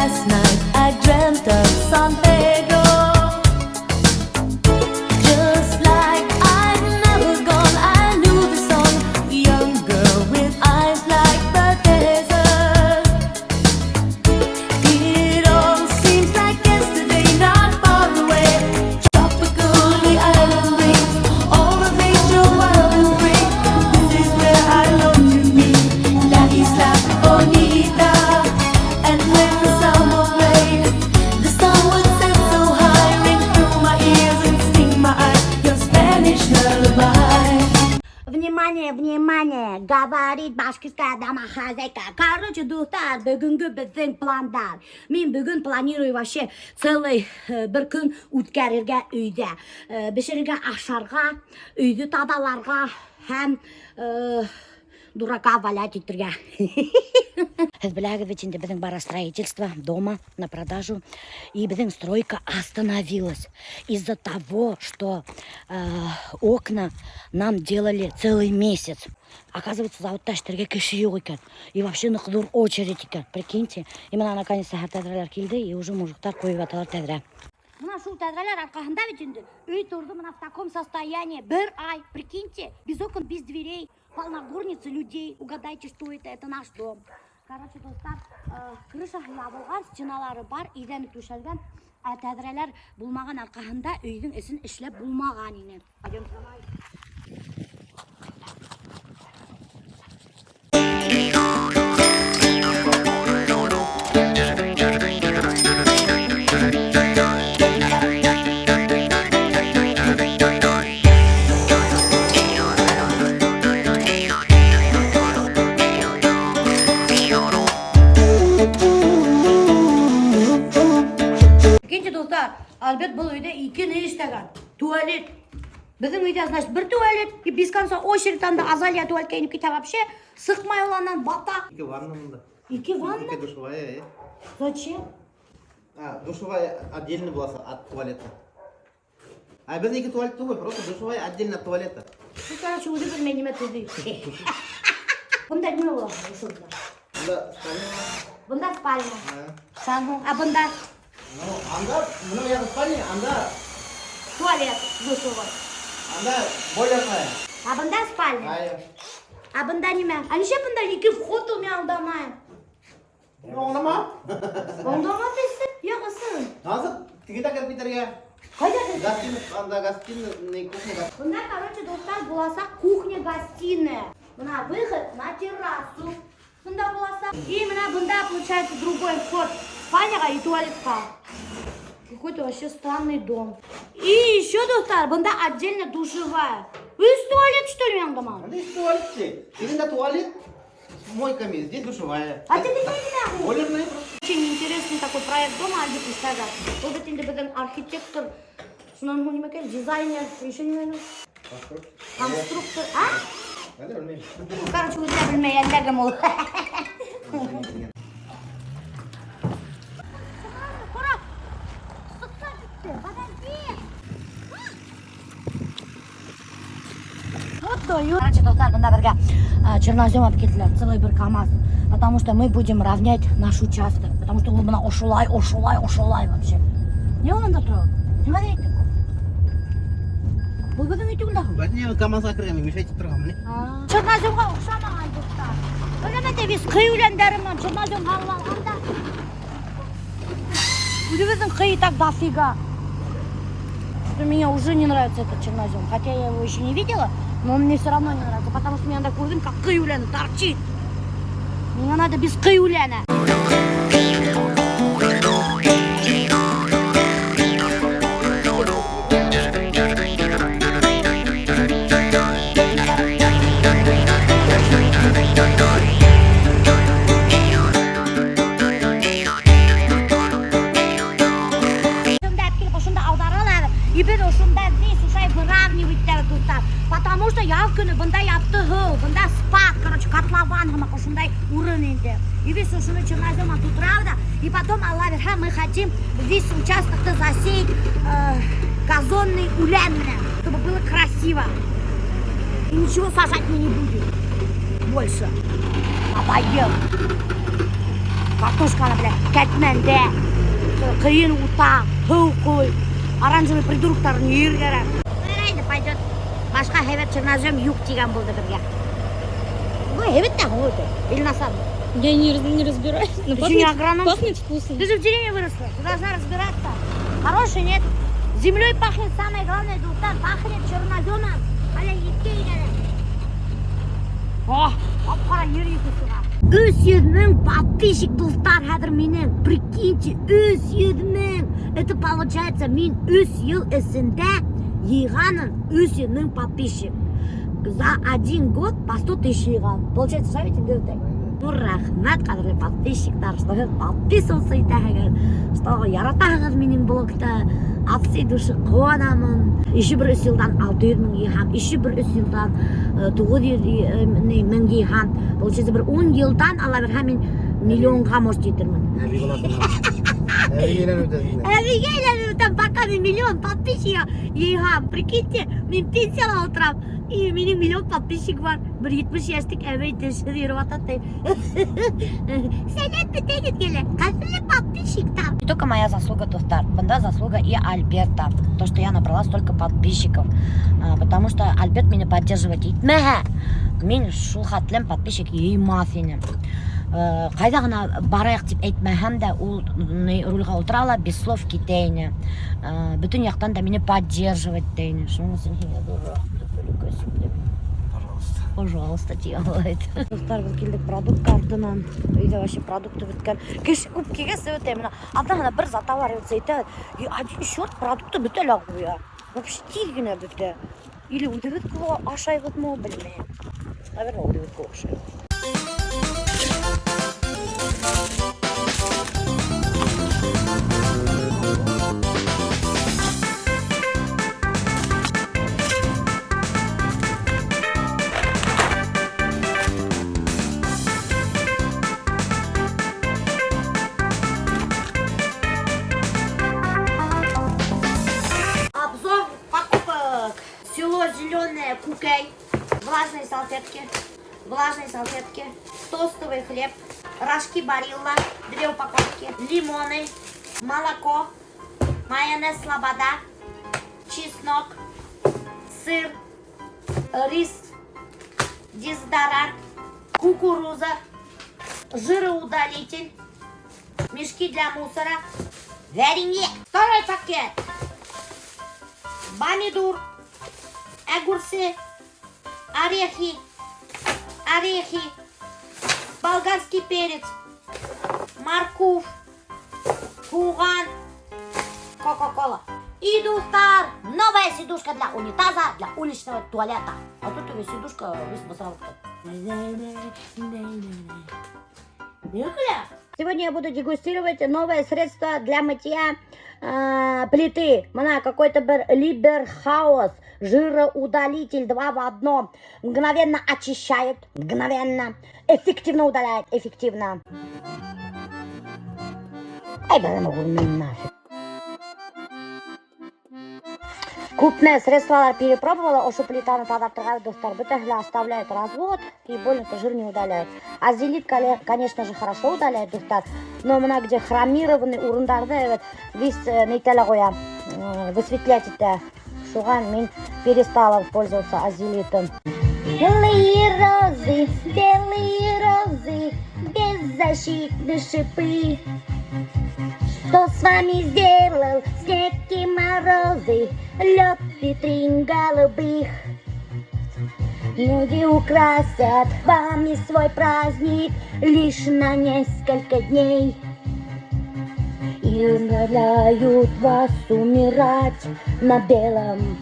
Last night I dreamt of San Pedro. Just like I'd never gone, I knew the song. Young girl with eyes like the desert. It all seems like yesterday, not far away. Tropical, the island breeze, all of nature wild and free. This is where I long to be, La Isla Bonita. And when the summer played, the sun would set so high, ring through my ears and sting my eyes. Your Spanish lullaby. Внимание, внимание, говорит башкирская домохозяйка. Короче, дуҫтар, бөгөнгө беҙҙең пландар. Мин бөгөн планирую вообще целый бер көн үткәрергә өйҙә. Бешерергә ашарға, өйҙө таҙаларға һәм дурака валять итергә. Һеҙ беләһегеҙ бит инде беҙҙең бара строительство дома на продажу. И беҙҙең стройка остановилась из-за того, что окна нам делали целый месяц. Оказывается, заводта эшләргә кеше юҡ икән. И вообще ныҡ ҙур очередь икән. Прикиньте. И бына наконец-то тәҙрәләр килде, и уже мужиктар ҡуйып яталар тәҙрә. Бына шул тәҙрәләр арҡаһында бит инде өй торҙо бына в таком состоянии. Бер ай, прикиньте, без окон, без дверей, полна горница людей. Угадайте, что это? Это наш дом. Короче, дуҫтар, крыша ябылған, стеналары бар, иҙәне түшәлгән, ә тәҙрәләр булмаған арҡаһында өйҙөң эсен эшләп булмаған ине. Пойдем за мной. Прикиньте, дуҫтар, Альберт был өйҙә ике ни эшләгән? Туалет. Беҙҙең өйҙә, значит, бер туалет, и без конца очередь анда Азалия туалетҡа инеп китә вообще, сыҡмай ул анан бата. Ике ванна бында. Ике ванна? Ике душевая, э. Зачем? А, душевая отдельно была от туалета. А беҙҙең ике туалет түгел, просто душевая отдельно от туалета. Ну, короче, үҙе белмәй нимә төҙөй. Бында нимә була? Ошонда. Бында спальня. Бында спальня. А. Санһың. А бында Ну, анда, бының яғы спальня, анда, туалет душевой. анда бойлерная. А бында спальня. Ай. А бында нимә? А нишләп бында ике вход ул мин аңламайым. Ну, аңлама. Аңлама тиһең? Юҡ, ысын. Хәҙер тегендә кереп китергә. Ҡайҙа кереп? Гостиная, анда гостиная, кухня. Бында, короче, дуҫтар, буласаҡ кухня-гостиная. Бына выход на террасу. Бында буласаҡ. И бына бында, получается, другой вход. Спальняға и туалетҡа. Какой-то вообще странный дом. И еще, дуҫтар, бында отдельно душевая. Өс туалет, что ли, мин аңламаным? Анда есть туалет. Тегендә туалет с мойками, здесь душевая. А тегендә нимә? Бойлерная просто. Очень интересный такой проект дома Альберт эшләгән. Ул бит инде беҙҙең архитектор, шунан һуң нимә икән? Дизайнер, еще нимә? Конструктор, а? Әле белмәйем. Ну, короче, үҙе лә белмәй, әллә кем ул. Ҡара, сыҡҡан китте. Подожди. Вот даю. Короче, дуҫтар, бында беҙгә чернозем алып килделәр, целый бер КамАЗ. Потому что мы будем равнять наш участок. Потому что ул бына ошолай, ошолай, ошолай вообще. Ни ул унда тора? Нимә әйттең? Был беҙҙең өй түгел дә. Бәлки КамАЗға кергән, мешать итеп торған, менә. Черноземға оҡшамаған дуҫтар. Беләм беҙ ҡый үләндәре менән чернозем һалып алған да. Үҙебеҙҙең ҡый так дофига. Что мне уже не нравится этот чернозем. Хотя я его еще не видела, но он мне все равно не нравится, потому что мне надо күрҙем, как ҡый үләне торчит. Мне надо без ҡый үләне. Шунда алып килеп, ошонда ауҙаралар. И беҙ ошонда весь ошолай выравнивать итәбеҙ, дуҫтар. Потому что яҙ көнө бында ятты һыу, бында спад, короче, котлован һымаҡ ошондай урын инде. И весь ошоно черноземом тутырабыҙ ҙа. И потом, Алла бирһә, мы хотим весь участокты засеять газонный үлән менән, чтобы было красиво. И ничего сажать мы не будем больше. Надоел. Картошканы, бля, кәтмәндә, ҡыйын ута, һыу ҡуй. Оранжевый придуроктарын йыйыр кәрәк. Инде пойдет. Башҡа һәйбәт чернозем юҡ тигән булды беҙгә. Был һәйбәт тә һуң үтә. Или насар. Я не разбираюсь. Но Ты пахнет, что, не агроном? Пахнет вкусно. Ты же в деревне выросла, ты должна разбираться. Хороший, нет? Землей пахнет, самое главное, дуҫтар, пахнет черноземом. Әле еткәйен. О, ҡап-ҡара ер еҫе сыға. 300 мең подписчик, дуҫтар, хәҙер минең. Прикиньте, 300 мең. Это получается, мин 3 йыл эсендә йыйғанмын 300 мең подписчик. За один год по 100 тысяч йыйған. Получается, шулай бит инде. Ҙур рәхмәт, ҡәҙерле подписчиктар, что һеҙ подписываться итәһегеҙ, что яратаһығыҙ минең блогты. От всей души ҡыуанамын. Еще бер 3 йылдан 600 мең йыйһам, еще бер 3 йылдан 900 мең йыйһам. Получается, бер 10 йылдан Алла бирһә, мин миллионға может етермен. Әбей буласың. Әбейгә әйләнеп үтәсең. Әбейгә әйләнеп үтәм, пока мин миллион подписчик йыйһам. Прикиньте, мин пенсияла ултырам. И минең миллион подписчик бар. Бер 70 йәшлек әбей тешһеҙ йөрөп ята ти. Сәләм бөтәгеҙгә лә, ҡәҙерле подписчиктар. Не только моя заслуга, дуҫтар. Бында заслуга и Альберта. То, что я набрала столько подписчиков. Потому что Альберт мине поддерживать итмәһә, мин шул хәтлем подписчик йыймаҫ инем. Ҡайҙа ғына барайыҡ тип әйтмәһәм дә, ул рульға ултыра ла, без слов китә ине. Бөтөн яҡтан да мине поддерживать итә ине. Шуның өсөн һиңә ҙур рәхмәт, бөләкәсем. Пожалуйста. Пожалуйста, тигән була. Дуҫтар, беҙ килдек продукт артынан. Өйҙә вообще продукты бөткән. Кеше күп килгәс бөтә. Бына аҙна бер затовариваться итә. И один счет продукты бөтә лә ҡуя. Вообще тиҙ генә бөтә. Или үҙебеҙ күп ашайбыҙмы, белмәйем. Наверное, үҙебеҙ күп ашайбыҙ. Обзор покупок. Село Зеленое, күкәй, влажные салфетки, влажные салфетки, тостовый хлеб, рожки Барилла, 2 упаковки, лимоны, молоко, майонез Слобода, чеснок, сыр, рис, дезодорант, кукуруза, жироудалитель, мешки для мусора, варенье. Второй пакет. Помидор, огурцы, орехи, орехи, болгарский перец, морковь, һуған, кока-кола. И, дуҫтар, новая сидушка для унитаза, для уличного туалета. А тут у сидушка весь басалка. Сегодня я буду дегустировать новое средство для мытья плиты. Бына какой-то бер Либерхаус, жироудалитель 2 в 1. Мгновенно очищает, мгновенно, эффективно удаляет, эффективно. Ай, да, могу нафиг. Күпме средстволар перепробовала, ошо плитаны таҙартырға, дуҫтар, бөтәһе лә оставляет развод и больно-то жир не удаляет. Азелит, конечно же, хорошо удаляет, дуҫтар, но бына где хромированный урындарҙы, вот, весь нәйтә лә ҡуя, высветлять итә. Шуға мин перестала пользоваться азелитом. Белые розы, белые розы, беззащитны шипы. Что с вами сделал снег и морозы, лед витрин голубых? Люди украсят вами свой праздник лишь на несколько дней и умоляют вас умирать на белом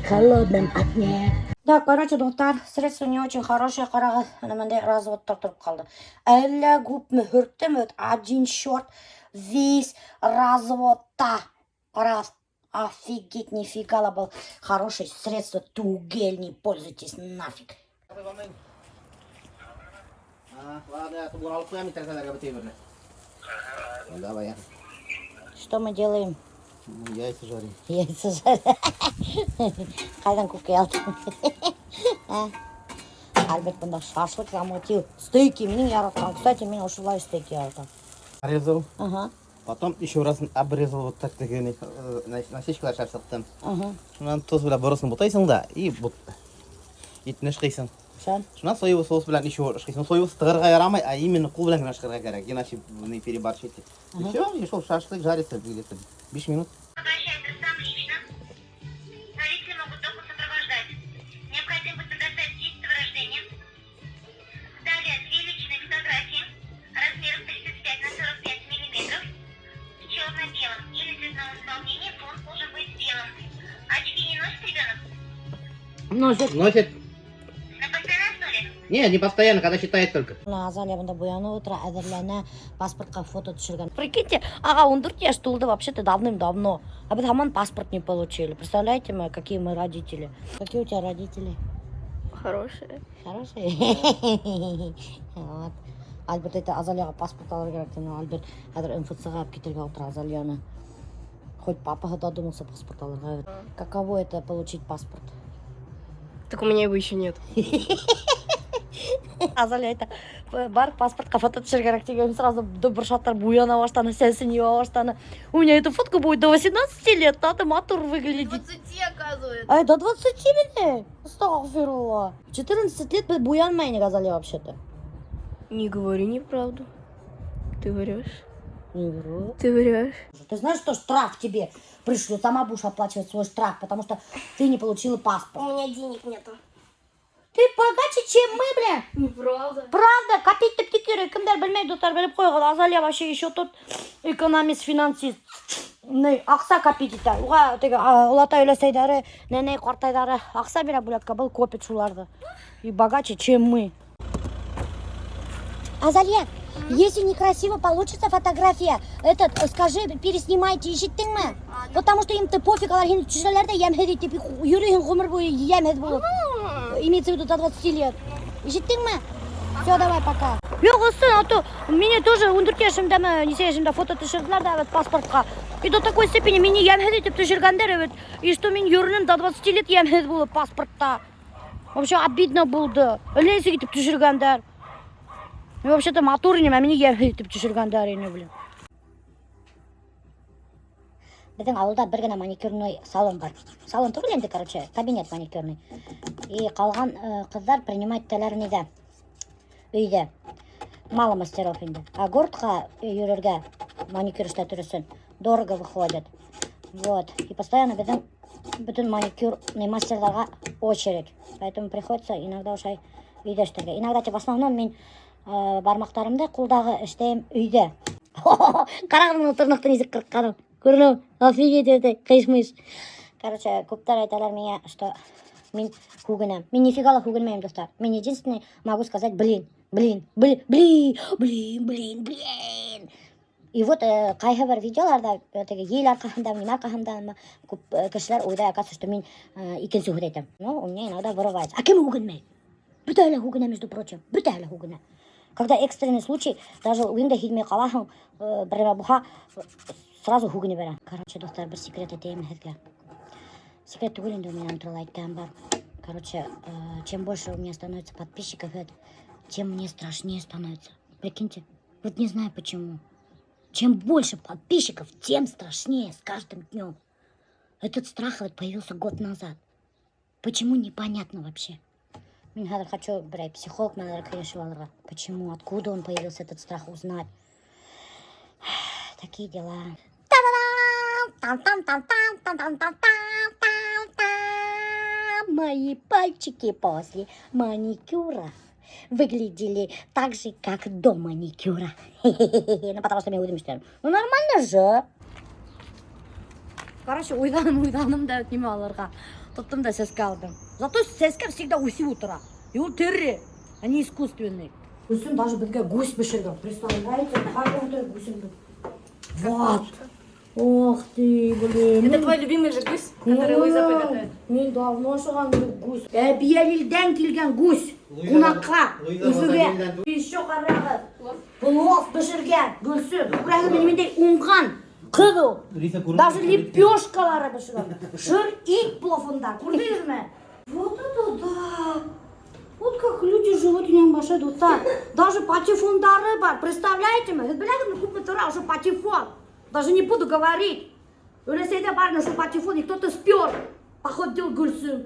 холодном окне. Да, короче, дуҫтар, средство не очень хорошее, ҡарағыҙ, ана бындай разводтар тороп ҡалды. Әллә күпме һөрттөм, вот один черт весь разводта. Ҡарағыҙ, офигеть, нифига ла был хорошее средство, түгел, не пользуйтесь нафиг. А, ладно, я тут алып ҡуям тәрәҙәләргә бөтә берне. Давай, я. Что мы делаем? Яйца жарим. Яйца жарим. Ҡайҙан күкәй алдың? А? Альберт бында шашлык замутил. Стейки минең яратҡан. Кстати, мин ошолай стейки яратам. Нарезал. Потом еще раз обрезал вот так теге насечкалар эшләп сыҡтым. Шунан тоҙ белән боросын бутайһың да и бут итен ышҡыйһың. Шәп. Шунан соевый соус белән еще ышҡыйһың. Соевый тығырға ярамай, а именно ҡул белән генә ышҡырға кәрәк, иначе не переборщите. И все, и шул шашлык жарится где-то 5 минут. Обращается сам лично. Родители могут только сопровождать. Необходимо будет предоставить свидетельство о рождении. Далее две личные фотографии размером 35 на 45 миллиметров в черно-белом или цветном исполнении. Фон должен быть белым. Очки не носит ребенок? Носит. Носит. На постоянной основе? Не, не постоянно, когда читает только. Азалия бында буянып ултыра, әҙерләнә, паспортҡа фото төшөргән. Прикиньте, уға 14 йәш тулды вообще-то давным-давно. А беҙ һаман паспорт не получили. Представляете, мы, какие мы родители? Какие у тебя родители? Хорошие. Хорошие? Вот. Альберт әйтә, Азалияға паспорт алырға кәрәк тине. Альберт хәҙер МФЦ-ға алып китергә ултыра Азалияны. Хоть папаға додумался паспорт алырға. Каково это — получить паспорт? Так у меня его еще нет. Азалия әйтә, бар паспортҡа фото төшөрөргә кәрәк тигән, сразу бер шаттар буяна башланы, сәсен йыуа башланы. У меня эта фотка будет до 18 лет, надо матур выглядеть. 20, оказывается. Ай, до 20 мени? Астағфирулла. 14 лет беҙ буянмай инек, Азалия, вообще-то. Не говори неправду. Ты врешь. Не вру. Ты врешь. Ты знаешь, что штраф тебе пришлют? Сама будешь оплачивать свой штраф, потому что ты не получила паспорт. У меня денег нету. Ты богаче, чем мы, бля. Неправда. Правда, копить итеп кәрәк. Кемдер белмәй, дуҫтар, белеп ҡуйығыҙ. Азалия вообще еще тот экономист, финансист. Не, аҡса копить итә. Уға теге олатай өләсәйҙәре, нәнәй ҡартайҙары аҡса бирә бүләккә, был копит шуларҙы. И богаче, чем мы. Азалия, если некрасиво получится фотография, этот, скажи, переснимайте, ишеттеңме? Потому что им-то пофиг, улар һине төшөрәләр ҙә йәмһеҙ итеп йөрөйһөң ғүмер буйы йәмһеҙ булып. Имеется в виду до 20 лет. Ишеттеңме? Все, давай, пока. Юҡ, ысын, а то мине тоже 14 йәшемдәме, нисә йәшемдә фото төшөрҙөләр ҙә бит паспортҡа. И до такой степени мине йәмһеҙ итеп төшөргәндәр бит. И что мин йөрөнөм до 20 лет йәмһеҙ булып паспортта. Вообще обидно булды. Әллә нисек итеп төшөргәндәр. Мин вообще-то матур инем, ә мине йәмһеҙ итеп төшөргәндәр ине, блин. Беҙҙең ауылда бер генә маникюрный салон бар. Салон түгел инде, короче, кабинет маникюрный. И ҡалған ҡыҙҙар принимать итәләр ниҙә? Өйҙә. Мало мастеров инде. А городҡа йөрөргә маникюр эшләтер өсөн дорого выходит. Вот. И постоянно беҙҙең бөтөн маникюрный мастерҙарға очередь. Поэтому приходится иногда ошолай өйҙә эшләргә. Иногда тип в основном мин бармаҡтарымды ҡулдағы эшләйем өйҙә. Ҡарағыҙ мына тырнаҡты нисек ҡырҡҡаным. Күренәме? Офигеть это, ҡыйыш-мыйыш. Короче, күптәр әйтәләр миңә, что мин һүгенәм. Мин нифига ла һүгенмәйем, дуҫтар. Мин единственный могу сказать: блин, блин, блин, блин, блин, блин, блин. И вот ҡайһы бер видеоларҙа теге ел арҡаһында, нимә арҡаһында күп кешеләр уйлай, оказывается, что мин икенсе һүҙ әйтәм. Но у меня иногда вырывается. А кем һүгенмәй? Бөтәһе лә һүгенә, между прочим. Бөтәһе лә һүгенә. Когда экстренный случай, даже үҙең дә һиҙмәй ҡалаһың, бер нәмә булһа, сразу һүгенә бирә. Короче, дуҫтар, бер секрет әйтәйем һеҙгә. Секрет түгел инде, минең турала әйткән бар. Короче, чем больше у меня становится подписчиков, это, тем мне страшнее становится. Прикиньте, вот не знаю почему. Чем больше подписчиков, тем страшнее с каждым днем. Этот страх вот появился год назад. Почему, непонятно вообще. Мин хәҙер хочу, берәй психолог менән кәңәшеп алырға. Почему, откуда он появился, этот страх, узнать. Такие дела. Та-да-дам! Там-там-там-там-там-там-там-там-там. Мои пальчики после маникюра выглядели так же, как до маникюра. Ну, потому что мин үҙем эшләнем. Ну, нормально же. Короче, уйланым, уйланым да нимә алырға. Тоттом да сәскә алдым. Зато сәскә всегда үҫеп ултыра. И ул тере, а не искусственный. Гөлсөм даже беҙгә гусь бешергән. Представляете? Ҡайҙа гусемде? Вот. Ох ты, блин. Это твой любимый же гусь, который Луиза приготовит. Мин давно ашаған гусь. Әбйәлилдән килгән гусь. Ҡунаҡҡа. Луиза Өфөгә. Розалиндан. Еще ҡарағыҙ. Плов бешергән Гөлсөм. Күрәһегеҙме, ниндәй уңған ҡыҙ ул. Риса күренде. Даже лепешкалары бешергән. Шыр ит пловында. Күрҙегеҙме? Вот это да. Вот как люди живут в нем башы, дуҫтар. Даже патефондары бар, представляете ме? Һеҙ беләһегеҙме, күпме тора ошо патефон? Даже не буду говорить. Өләсәйҙә бар ошо патефон, и кто-то спер. Походил Гөлсөм.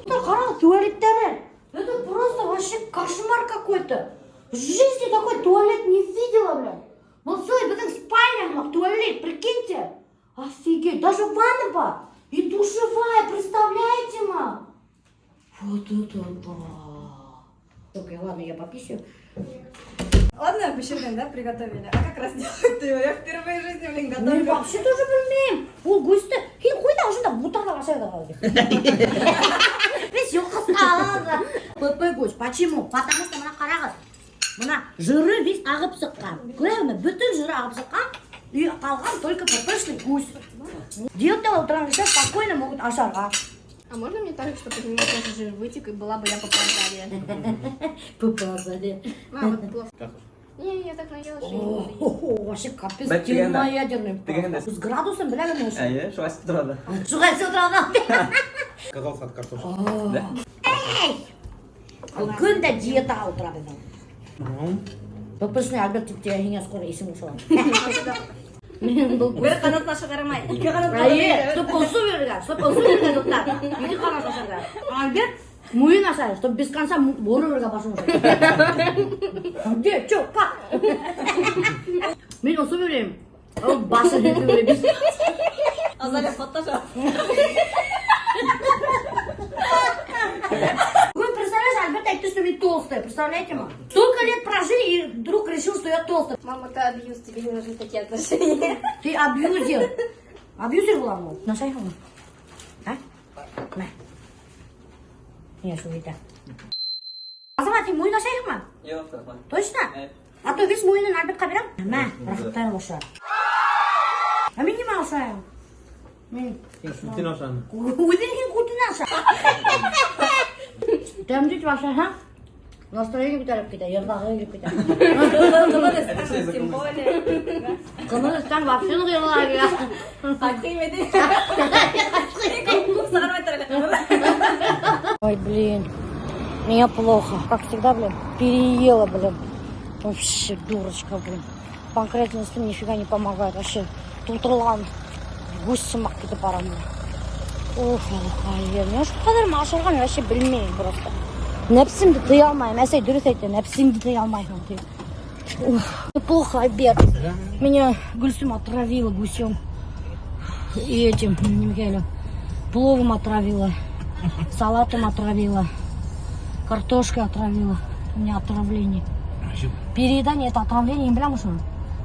Ҡара, туалеттары. Это просто вообще кошмар какой-то. В жизни такой туалет не видела, блядь. Был целый беҙҙең спальня, туалет, прикиньте. Офигеть, даже ванна бар. И душевая, представляете, ма? Вот это да. Окей, ладно, я пописаю. Ладно, бешергән, да, приготовили. А как разделать его? Я впервые в жизни, блин, Мин готовлю. вообще тоже белмәйем. Ул гөстө. Һин ҡуй ҙа ошонда бутарға башлайҙы. Весь юҡҡа ПП гусь. Почему? Потому что бына ҡарағыҙ. Бына жиры весь ағып сыҡҡан. Күрәһеңме? Бөтөн жиры ағып сыҡҡан. И ҡалған только ППшный гусь. Диетала ултырған кешеләр спокойно могут ашарға. А можно мне так, чтобы из меня тоже жир вытек и была бы я ПП Азалия? ПП Азалия. Мама, вот плов. Не, я так наелась, что не буду есть. О, вообще капец, Бәк тигәндә. термоядерный. Тигәндә. С градусом беләһеңме ошо? Әйе, шулай эсеп торады. Шуға эсеп торады. Отказался от картошки. Да? Ул көн дә диетаға ултыра беҙҙең. ППшный Альберт тип тигән һиңә скоро исем ҡушалам. Мин был Бер ҡанат аша ҡарамай, ике ҡанат Әйе, чтоб осо бирергә, чтоб осо бирергә, дуҫтар. Ике ҡанат ашарға. Альберт муйын ашай, чтоб без конца бора бирергә башын ашай. Где, чё, как? Мин осо бирәм. Ул башын һелкеп бирә. Азалия фотошоп. Вы представляешь, Альберт әйтте, что мин толстая, представляете ма? Столько лет прожили, и вдруг решил, что я толстая. Мама, ты абьюз, тебе не нужны такие отношения. Ты абьюзер. Абьюзер була ул. Ашайһыңмы? А? Мә. Не, шул итә. Азамат, һин муйын ашайһыңмы? Юҡ, рәхмәт. Точно? Әйе. А то весь муйынын Альбертҡа бирәм. Мә, рәхәтләнеп аша. Ә мин нимә ашайым? Мин Һин ашаны. үҙең һин күтен аша. Тәмле итеп ашаһаң, настроение күтәрелеп китә, йырлағы килеп китә. Ҡымыҙ тем более. Ҡымыҙ эскән вообще йырлағы килә. Ҡайтҡым ине. Күп сығармай тора ҡымыҙ. Ой, блин, меня плохо. Как всегда, блин, переела, блин. Вообще дурочка, блин. Панкреатин нифига не помогает. Вообще, тултырылған гусь һымаҡ китеп барам. Уф, Аллаһ, мин шул ҡәҙәр ашарға вообще белмәйем просто. Нәпсемде тыя алмайым. Әсәй дөрөҫ әйтә, нәпсеңде тыя алмайһың ти. Уф, плохо, Альберт. Меня Гульсум отравила гусем. И этим, Михаилом, пловом отравила, салатом отравила, картошкой отравила. У меня отравление. Переедание — это отравление, не беләм шуны.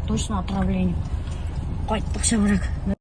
Точно отравление. Ҡайттыҡ шәберәк.